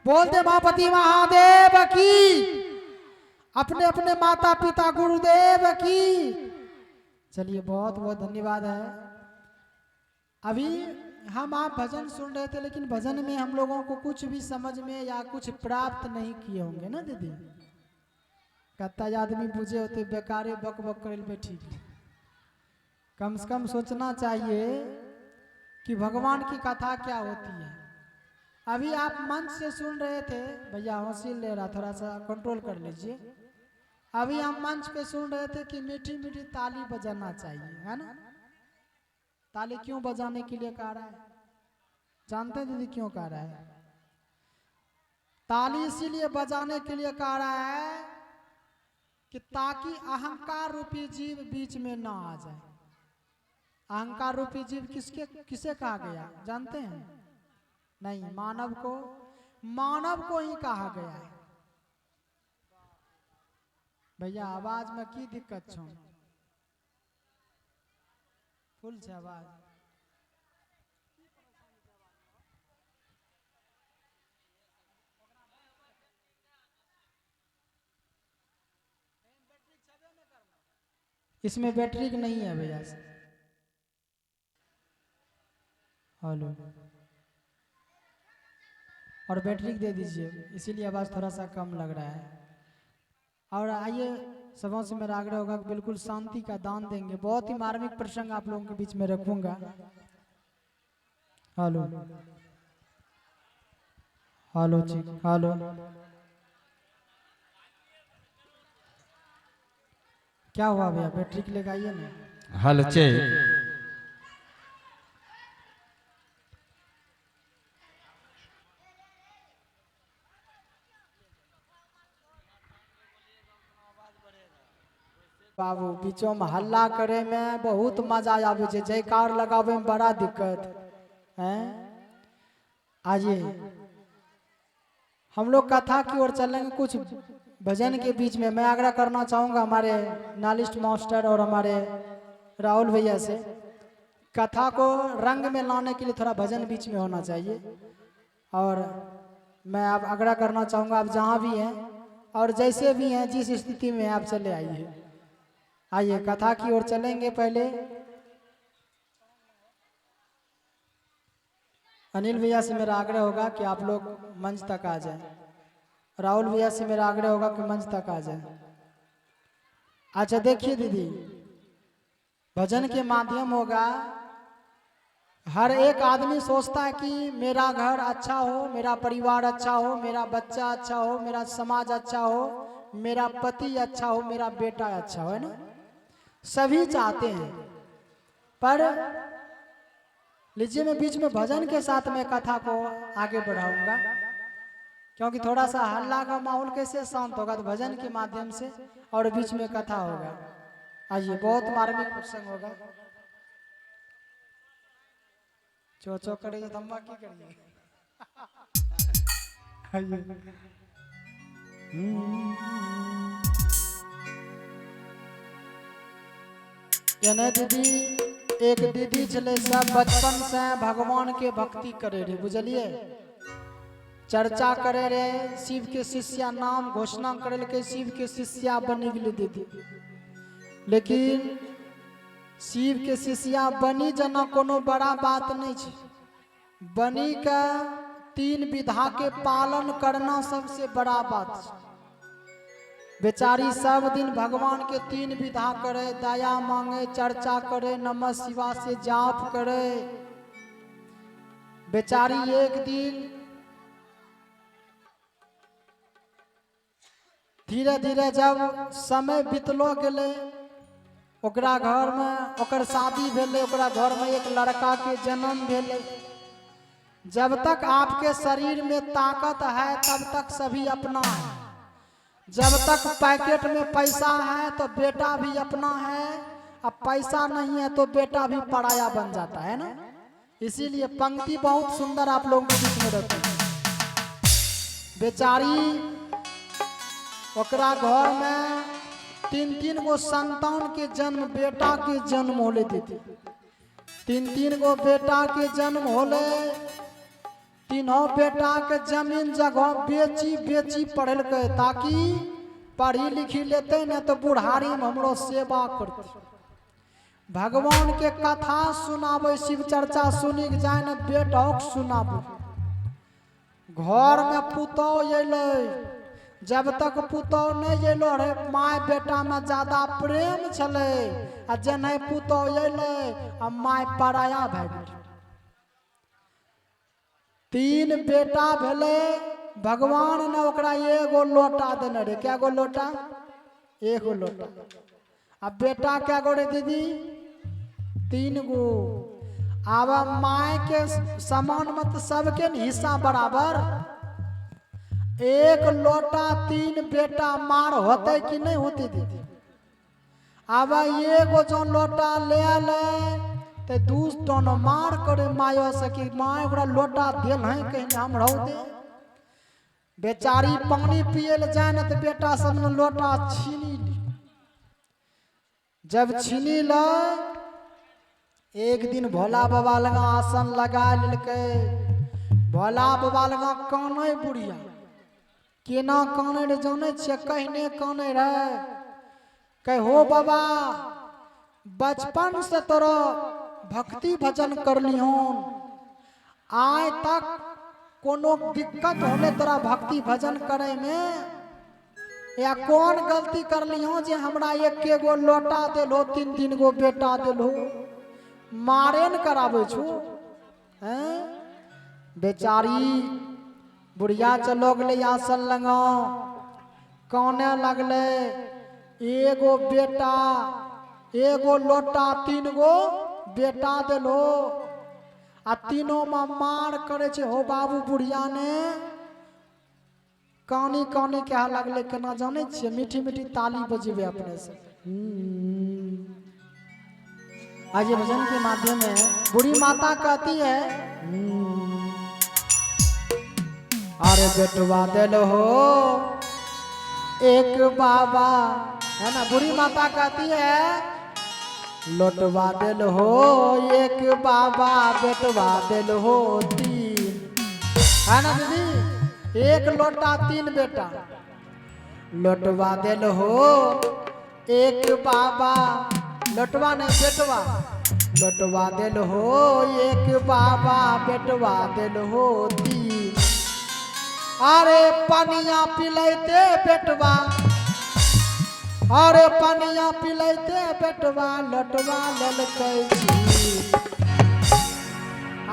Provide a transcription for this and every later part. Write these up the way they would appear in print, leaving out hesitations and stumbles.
बोलते महापति महादेव की, अपने अपने माता पिता गुरुदेव की। चलिए, बहुत बहुत धन्यवाद है। अभी हम आप भजन सुन रहे थे, लेकिन भजन में हम लोगों को कुछ भी समझ में या कुछ प्राप्त नहीं किए होंगे ना दीदी। कत्ता आदमी बुझे होते बेकारे बक बक करे बैठी। कम से कम सोचना चाहिए कि भगवान की कथा क्या होती है। अभी आप मंच से सुन रहे थे, भैया हौसिल ले रहा, थोड़ा सा कंट्रोल कर लीजिए। अभी हम मंच पे सुन रहे थे कि मीठी मीठी ताली बजाना चाहिए, है ना। ताली क्यों बजाने के लिए कह रहा है, जानते हैं दीदी क्यों कह रहा है? ताली इसीलिए बजाने के लिए कह रहा है कि ताकि अहंकार रूपी जीव बीच में ना आ जाए। अहंकार रूपी जीव किसके किसे कहा गया जानते हैं? नहीं, मानव को, मानव को ही कहा गया है। भैया आवाज में की दिक्कत छो? फुल छै आवाज। इसमें बैटरी नहीं है भैया। हेलो, और बैटरी दे दीजिए, इसीलिए आवाज़ थोड़ा सा कम लग रहा है। और आइए, सबों से मेरा आग्रह होगा कि बिल्कुल शांति का दान देंगे। बहुत ही मार्मिक प्रसंग आप लोगों के बीच में रखूंगा। हेलो हेलो जी, हेलो, क्या हुआ भैया? बैटरी के लेके आइए ना। Hello check. बाबू बीचों में हल्ला करे में बहुत मजा आवे छै, जयकार लगावे में बड़ा दिक्कत है। आइए हम लोग कथा की ओर चलेंगे। कुछ भजन के बीच में मैं आग्रह करना चाहूँगा हमारे नालिस्ट मास्टर और हमारे राहुल भैया से, कथा को रंग में लाने के लिए थोड़ा भजन बीच में होना चाहिए। और मैं अब आग्रह करना चाहूँगा, आप जहाँ भी हैं और जैसे भी हैं, जिस स्थिति में हैं, आप चले आइए। आइए कथा की ओर चलेंगे। पहले अनिल भैया से मेरा आग्रह होगा कि आप लोग मंच तक आ जाएं। राहुल भैया से मेरा आग्रह होगा कि मंच तक आ जाएं। अच्छा देखिए दीदी, भजन के माध्यम होगा। हर एक आदमी सोचता है कि मेरा घर अच्छा हो, मेरा परिवार अच्छा हो, मेरा बच्चा अच्छा हो, मेरा समाज अच्छा हो, मेरा पति अच्छा हो, मेरा बेटा अच्छा हो, है ना। सभी चाहते हैं। पर लीजिए, मैं बीच में भजन के साथ मैं कथा को आगे बढ़ाऊंगा, क्योंकि थोड़ा सा हल्ला का माहौल कैसे शांत होगा, तो भजन के माध्यम से और बीच में कथा होगा। आइए, बहुत मार्मिक प्रसंग होगा। चो चो करे तो धम्मा की करिए। आइए। एने दीदी, एक दीदी छलै, सब बचपन से भगवान के भक्ति करे रहे, बुझलिए, चर्चा करे रहे, शिव के शिष्या नाम घोषणा करे, शिव के शिष्या बनी गेलै दीदी। लेकिन शिव के शिष्या बनी जना कोनो बड़ा बात नहीं छै। बनी के तीन विधा के पालन करना सबसे बड़ा बात छै। बेचारी सब दिन भगवान के तीन विधा करे, दया मांगे, चर्चा करे, नमः शिवाय से जाप करे। बेचारी एक दिन धीरे धीरे जब समय बीतलो गेलै, ओकरा घर में ओकर शादी भेलै, ओकरा घर में एक लड़का के जन्म भेलै। जब तक आपके शरीर में ताकत है तब तक सभी अपना है। जब तक पैकेट में पैसा है तो बेटा भी अपना है, अब पैसा नहीं है तो बेटा भी पराया बन जाता है ना। इसीलिए पंक्ति बहुत सुंदर आप लोगों के बीच में रहती है। बेचारी ओकरा घर में तीन तीन गो संतान के जन्म, बेटा के जन्म होले दीदी, तीन तीन गो बेटा के जन्म होले। तीनों बेटा के जमीन जगह बेची बेची पढ़ेलकै ताकि पढ़ी लिखी लेते न तो बुढ़ारी में हमरो सेवा करते। भगवान के कथा सुनाबै, शिव चर्चा सुनी के जाय न बेटोक सुनाबै। घर में पुतोह अयलै, जब तक पुतोह नहीं अयलो रहे my बेटा में ज्यादा प्रेम छलै, आ जेनाहि पुतोह अयलै आ my पराया भए गेलै। 3 बेटा भेलै, भगवान ने ओकरा एगो लोटा देने रहे। कै गो लोटा? एगो लोटा। आ बेटा कै गो रे दीदी? 3 गो। आब my के समान में तो सबके ने हिस्सा बराबर। 1 लोटा 3 बेटा मार होते कि नहीं होते दीदी? आब एगो जो लोटा ले ले ते 2 टन मार करे मायो से कि my ओकरा लोटा देल है कहीं हम रहो दे। बेचारी पानी पिए ले जाए न तो बेटा सब ने लोटा छीनी ली। जब छीनी ल एक दिन भोला बाबा लगा आसन लगा लेलकै। भोला बाबा लगा कानै बुढ़िया, केना कानै रे जानै छियै? कहने कानै रहे, कहो बाबा बचपन से तोरो भक्ति भजन करली हूँ, आय तक कोनो दिक्कत होले तोरा भक्ति भजन करे में, या कौन गलती करली हूँ जे हमरा एक गो लोटा देलो, 3-3 गो बेटा देलो, मारे न कराबै छु हैं? बेचारी बुढ़िया चलो गेलै आसन लगा, काने लगलै, एगो बेटा एगो लोटा 3 गो बेटा देलो, आ तीनों में मार करे छे। हो बाबू बुढ़िया ने कानी कानी कहे लगलै, केना जानै छियै? मीठी मीठी ताली बजेबै अपने से। आज ये भजन के माध्यम में बुढ़ी माता कहती है, अरे बेटवा दिल हो एक बाबा, है ना। बुढ़ी माता कहती है, लोटवा दिल हो एक बाबा, बेटवा दिल हो 3, है ना दीदी? 1 लोटा 3 बेटा, लोटवा दिल हो एक बाबा, लोटवा नहीं बेटवा, लोटवा दिल हो एक बाबा, बेटवा दिल हो 3। अरे पनिया पिलैते बेटवा, अरे पनिया पिलैते बेटवा, लोटवा लेलकै छी,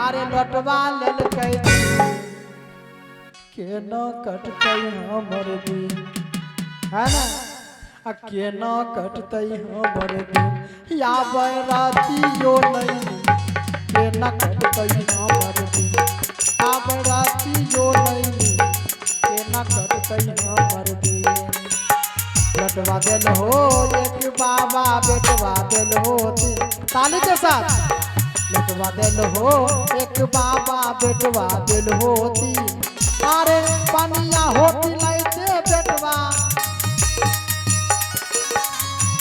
अरे लोटवा लेलकै छी, केना कटतै हमर दिन, है ना? आ केना कटतै हमर दिन, या बरातियो नहीं, केना कटतै हमर दिन, आ बरातियो नहीं, केना कटतै हमर दिन। लटवा दिल हो एक बाबा, बेटवा दिल हो 3, ताली के साथ। लटवा दिल हो एक बाबा, बेटवा दिल हो 3, अरे पनिया हो पिलाइते बेटवा,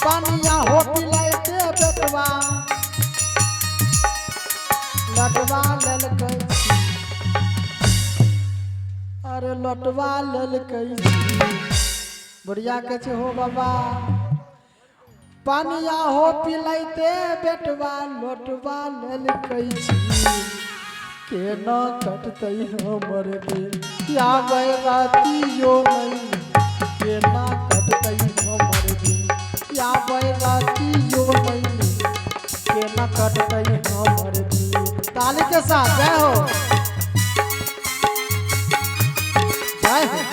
पनिया हो पिलाइते बेटवा, लटवा लेलकै छी, अरे लटवा लेलकै छी। बुढ़िया कहै छै, हो बाबा पनिया हो पिलाइते बेटवा, लोटवा लेलकै छी, केना कटतै हमर दिन, या बैरातियो नहीं, केना कटतै हमर दिन, या बैरातियो नहीं, केना कटतै हमर दिन। ताली के साथ जय हो, जय हो।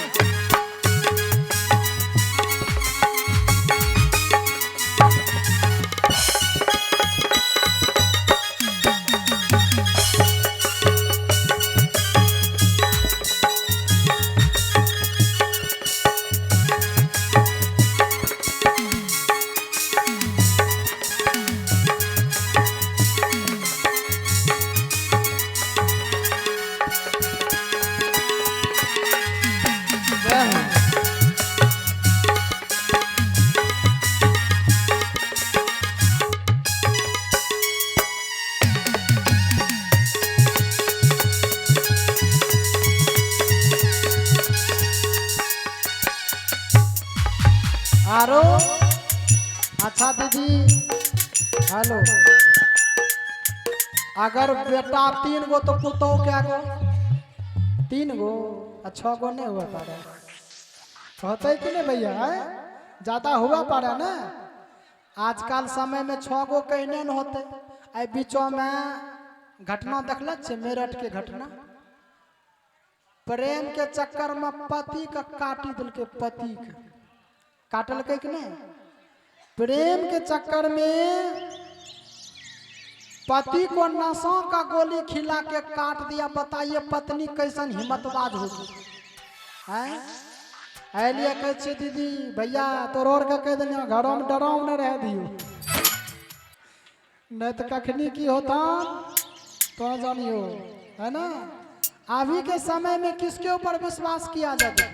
आरो अच्छा दीदी, हेलो, अगर बेटा 3 गो तो पुतोह क्या गो? 3 गो आ 6 गो नहीं हुआ पा रहा होते कि नहीं भैया? है ज्यादा हुआ पा रहा ना। आजकल समय में 6 गो कहने न होते। आई बीचों में घटना देखल छे, मेरठ के घटना, प्रेम के चक्कर में पति का काटी दिलके, पति के काटलकै कि नहीं? प्रेम के चक्कर में पति को नशा का गोली खिला के काट दिया। बताइए पत्नी कैसन हिम्मतबाज होगी? हैं, एलिए कहै छियै दीदी भैया तोर और के कहि देलियौ, घरों में डराव नहीं रह दियो, नहीं तो कखनी की होता तो जानियो, है ना। अभी के समय में किसके ऊपर विश्वास किया जाए,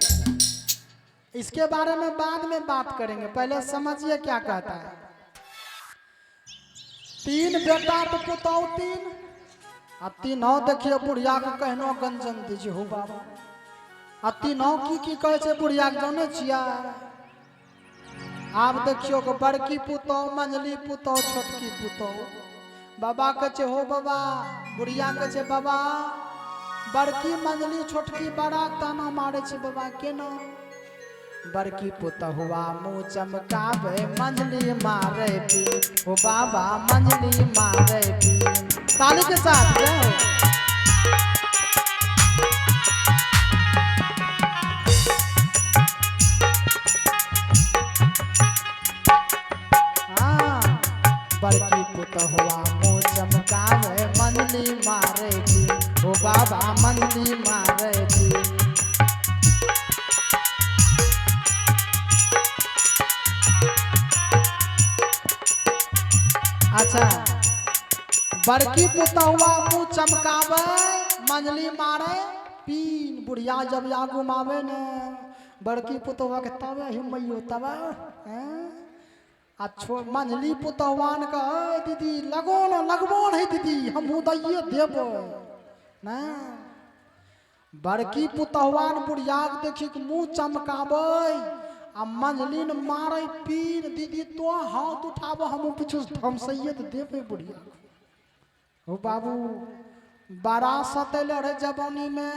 इसके बारे में बाद में बात करेंगे, पहले समझिए क्या कहता है। 3 बेटा तो पुतहु 3 आ तीनों देखिए बुढ़िया के कहनो गंजन दीजिए हो बाबा। आ तीनों की की कहै छै बुढ़िया के जानै छियै? आब देखियो के बड़की पुतहु, मंझली पुतहु, छोटकी पुतहु। बाबा कहै छै हो बाबा, बुढ़िया कहै छै बाबा बड़की मंझली छोटकी बड़ा ताना मारे छै बाबा, केना? बड़की पुतहुआ मुँह चमकावे, मंझली मारे पी, हो बाबा मंझली मारे पी। ताली के साथ जय हो। हाँ, बड़की पुतहुआ मुँह चमकावे, मंझली मारे पी, हो बाबा मंझली मारे पी। अच्छा, बड़की पुतहुआ मुँह चमकावे, मंझली मारे पीन। बुढ़िया जब आगू मावे ने बड़की पुतहुआ के तबे हिम्मयो तबे हैं। आ छो मंझली पुतहुआन के ए दीदी लगो न, लगबो नहीं दीदी, हमहूँ दैये देबो ना। बड़की पुतहुआन बुढ़िया के देखी के मुँह चमकावे आ मंझली न मारे पीन। दीदी तो हाथ उठाबो, हमहूँ पीछू से धमसैये तो देबे बुढ़िया। हो बाबू बड़ा सतेले रहे जवानी में,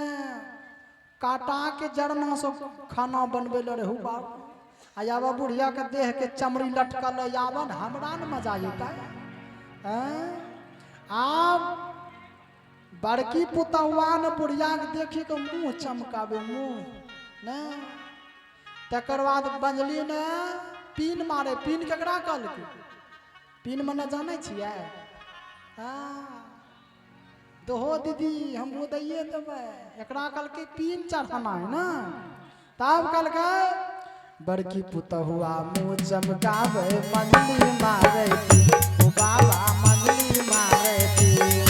काटा के जरना से खाना बनबे ले रहे हो बाबू। आ आब बुढ़िया के देह के चमड़ी लटकल है, आब न हमरा न मजा अयतै। हैं? आब बड़की पुतहुआ न बुढ़िया के देखी के मुँह चमकाबे, मुँह ने। तकर बाद बंजली ने पीन मारे। पीन केकरा कहलकै? पीन मने जानै छियै? हाँ, दोहो दीदी हमहूँ दैये देबै। एकरा कहलकै पीन चढ़ाना है ना। तब कहलकै बड़की पुतहुआ मुँह चमकावे, मंझली मारे पीन, ओ बाबा मंझली मारे पीन।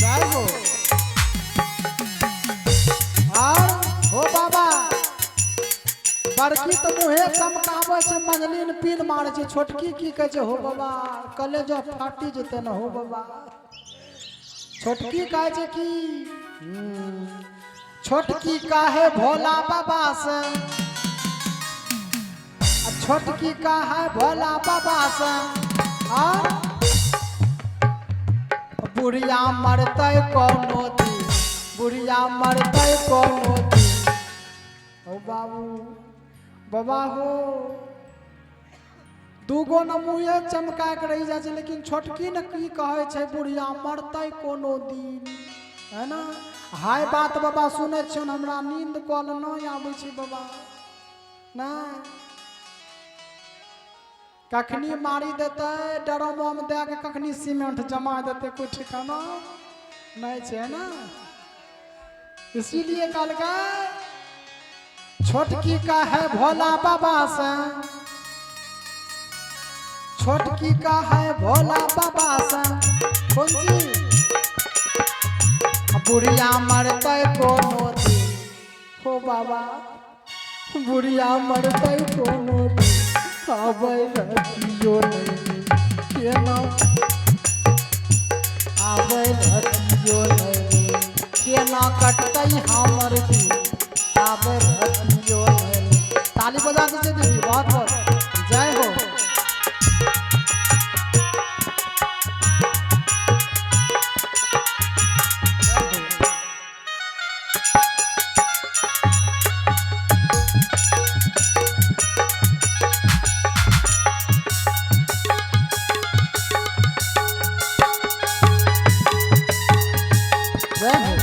जय हो। और हो बाबा बड़की तो मुँहे चमकाबै छै, मंझली ने पीन मारै छै। छोटकी की कहै छै हो बाबा कलेजो फाटी जेतै ने हो बाबा। छोटकी कहै छै कि छोटकी काहे भोला बाबा से, आ छोटकी काहे भोला बाबा से, और बुढ़िया मरतै कोनो दिन, बुढ़िया मरतै कोनो दिन। ओ बाबू बाबा हो दूगो न मुँहे चमका के रहि जाइ छै, लेकिन छोटकी ने की कहै छै बुढ़िया मरतै कोनो दिन, है ना। हाय बात बाबा सुनै छियौ ने, हमरा नींद कल नहि आबै छै बाबा। नहि कखनी मारी देतै डरम दए के, कखनी सीमेंट जमा देतै, कोई ठिकाना नहीं छै, है ना। इसीलिए कहलकै छोटकी का है भोला बाबा से, छोटकी का है भोला बाबा से, कौन चीज बुढ़िया मरतै कोनो दिन, हो बाबा बुढ़िया मरतै कोनो दिन, आबै रतियो नहीं केना, आबै रतियो नहीं केना कटतै हमर दिन, आबै रतियो नहीं। ताली बजा दीजिए दीदी, बहुत बहुत जय हो। जय हो।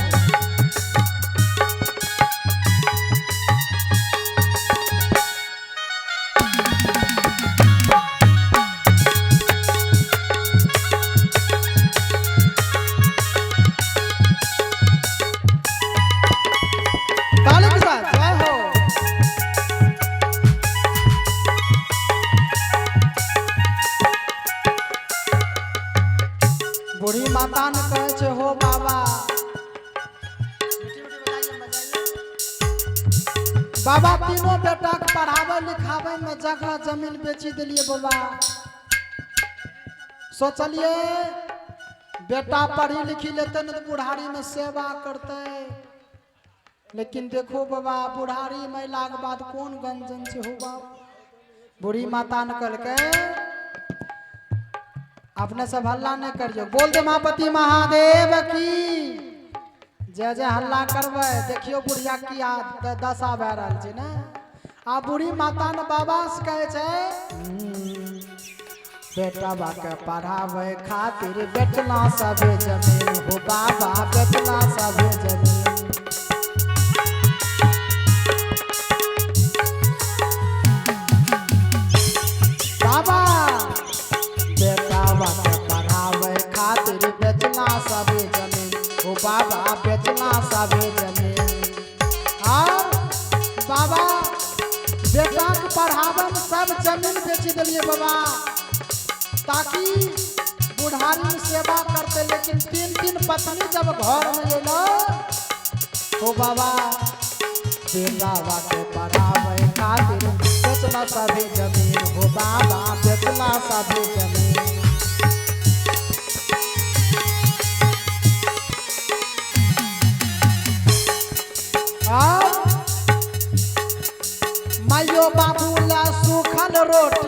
ताली के साथ जय हो। बूढ़ी माता ने कहे छे हो बाबा, बाबा तीनों बेटा के पढ़ावे लिखावे में जगह जमीन बेची दिलिए बाबा। सोचलिए बेटा पढ़ी लिखी लेते न तो बुढ़ारी में सेवा करते, लेकिन देखो बाबा बुढ़ारी महिला के बाद कौन गंजन से हो बाबा। बूढ़ी माता ने कहलकै अपने सब हल्ला नहीं करियो, बोल दे महापति महादेव की जय जय। हल्ला करबै देखियो बुढ़िया की दशा भए रहल छै ने। आ बूढ़ी माता ने बाबा से कहै छै बेटा बा के पढ़ावे खातिर बेचला सबे जमीन हो बाबा, बेचला सबे जमीन। बाबा बेटा बा के पढ़ावे खातिर बेचला सबे जमीन हो बाबा, बेचला सबे जमीन। और बाबा बेटा के पढ़ावे में सब जमीन बेची दिलिए बाबा, ताकि बुढ़ारी में सेवा करते। लेकिन तीन तीन पत्नी जब घर में एलो हो बाबा बेटा बा के पढ़ावे खातिर बेचला सबे जमीन हो बाबा, बेचला सबे जमीन। माइयो बाबू ला सूखल रोटी